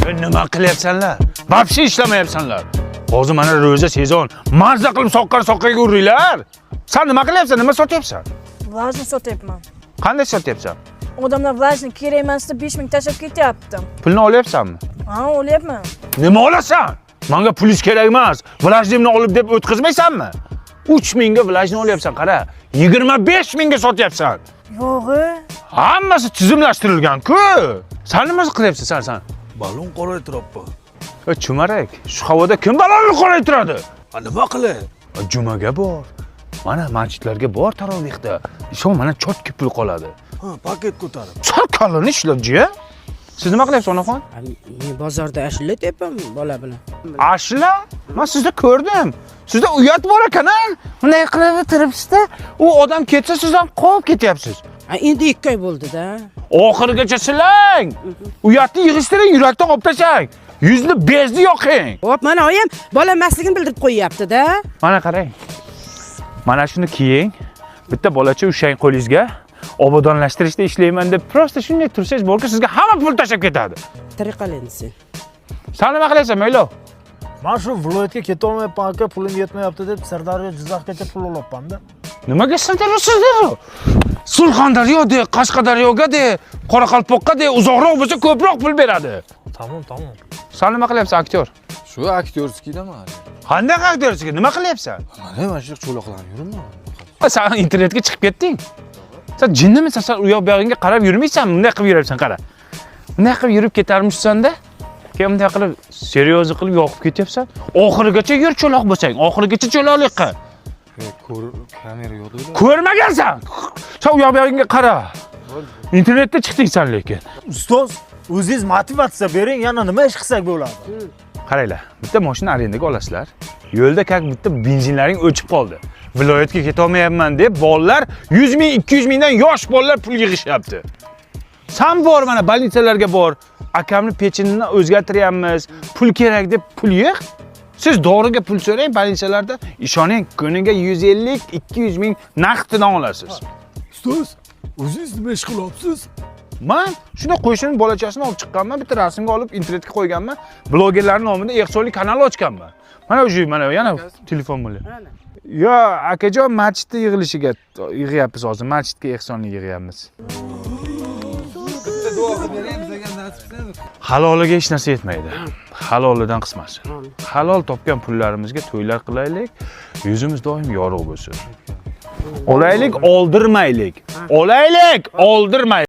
Nima qilyapsanlar? Вообще ishlamayapsanlar. Hozir mana ro'za sezon. Mazza qilib soqqani soqqaga uringlar. San nima qilyapsan? Nima sotyapsan? Влажный sotyapman. Qanday sotyapsan? Odamlar влажный kerak emas deb 5000 tashlab ketyapti. Pulni olyapsanmi? Ha, olyapman. Nima olasan? Menga pulingiz kerak emas. Влажный imni olib deb o'tkazmaysanmi? 3000 ga влажный olyapsan, qara. 25 mingga sotyapsan. Yo'g'i. Hammasi tizimlashtirilgan-ku. San nima qilyapsan san? Balon qoraytiribman. E, chumarak, shu havoda kim balonni qoraytiradi? A nima qilay? E, jumaga bor. Mana masjidlarga bor tarovehda. Ishon, mana чётко pul qoladi. Ha, paket ko'tarib. Sal kallani ishlab jiya. Siz nima qilyapsiz, onaxon? Men bozorda ashula aytyapman bola bilan. Ashula? Men sizni ko'rdim. Sizda uyat bor ekan, a? Bunday qilib o'tiribsiz-da, u odam ketsa siz ham qolib ketyapsiz. Ha, endi 2 oy bo'ldi-da. Oxirigacha silang. Uyatni yig'ishtiring, yurakdan olib tashlang. Yuzni bezni yoqing. Hop, mana oyim bola emasligini bildirib qo'yyapti-da. Mana qarang. Mana shuni kiying. Bitta bolacha ushlang qo'lingizga. Obodonlashtirishda ishlayman deb просто shunday tursangiz bo'lki, sizga hamma pul tashlab ketadi. Tirik qol endi sen. San nima qilyapsan, Mo'ylov? Man shu viloyatga ketolmayapman aka, pulim yetmayapti deb Sirdaryo, Jizzaxgacha pul olyapman-da. Nimaga Sirdaryo, Sirdaryo? Surxondaryo de, Qashqadaryoga de, Qoraqalpoqqa de, uzoqroq bo'lsa ko'proq pul beradi. Tamom, tamom. San nima qilyapsan, aktyor? Shu актёрский daman. Qanday актёрский? Nima qilyapsan? Mana shu cho'loqlanib yuribman. Ha, san internetga chiqib ketding. Sen jinnimisan? Sen u yoq bu yog'ingga qarab yurmaysan, bunday qilib yuribsan, qara. Bunday qilib yurib ketarmishsan-da. Keyin bunday qilib, серьёзно qilib yoqib ketyapsan. Oxirigacha yur cho'loq bo'lsang, oxirigacha cho'loqlik qil. Ko'r kamera yo'q edi. Ko'rmagansan. Sen u yoq bu yog'ingga qara. Internetda chiqding sen lekin. Ustoz, o'zingiz motivatsiya bering, yana nima ish qilsak bo'ladi? Qaranglar, bitta mashina arendaga olasizlar. Yo'lda как bitta benzinlaring o'chib qoldi. Viloyatga ketolmayapman deb bolalar 100 ming, 200 mingdan yosh bolalar pul yig'ishyapti. San bor, mana больница larga bor. Akamni печень ini o'zgartiryapmiz. Pul kerak deb pul yig'. Siz doriga pul so'rang больница larda, ishoning, kuniga 150, 200 ming naqdidan olasiz. Ustoz, o'zingiz nima ish qilyapsiz? Man shunda qo'shini bolachasini olib chiqqanman, bitta rasmga olib internetga qo'yganman. Blogerlar nomida ehsonli kanal ochganman. Mana o'sha, mana yana telefon bo'lyapti. Yo, akajon, masjidda yig'ilishiga yig'yapmiz hozir. Masjidga ehsonli yig'yapmiz. Bitta duo qilib bering, bizga nasib qilsin. Haloliga hech narsa yetmaydi. Halolidan qismasi. Halol topgan pullarimizga to'ylar qilaylik, yuzimiz doim yorug' bo'lsin. Olaylik, oldirmaylik. Olaylik, oldirmaylik.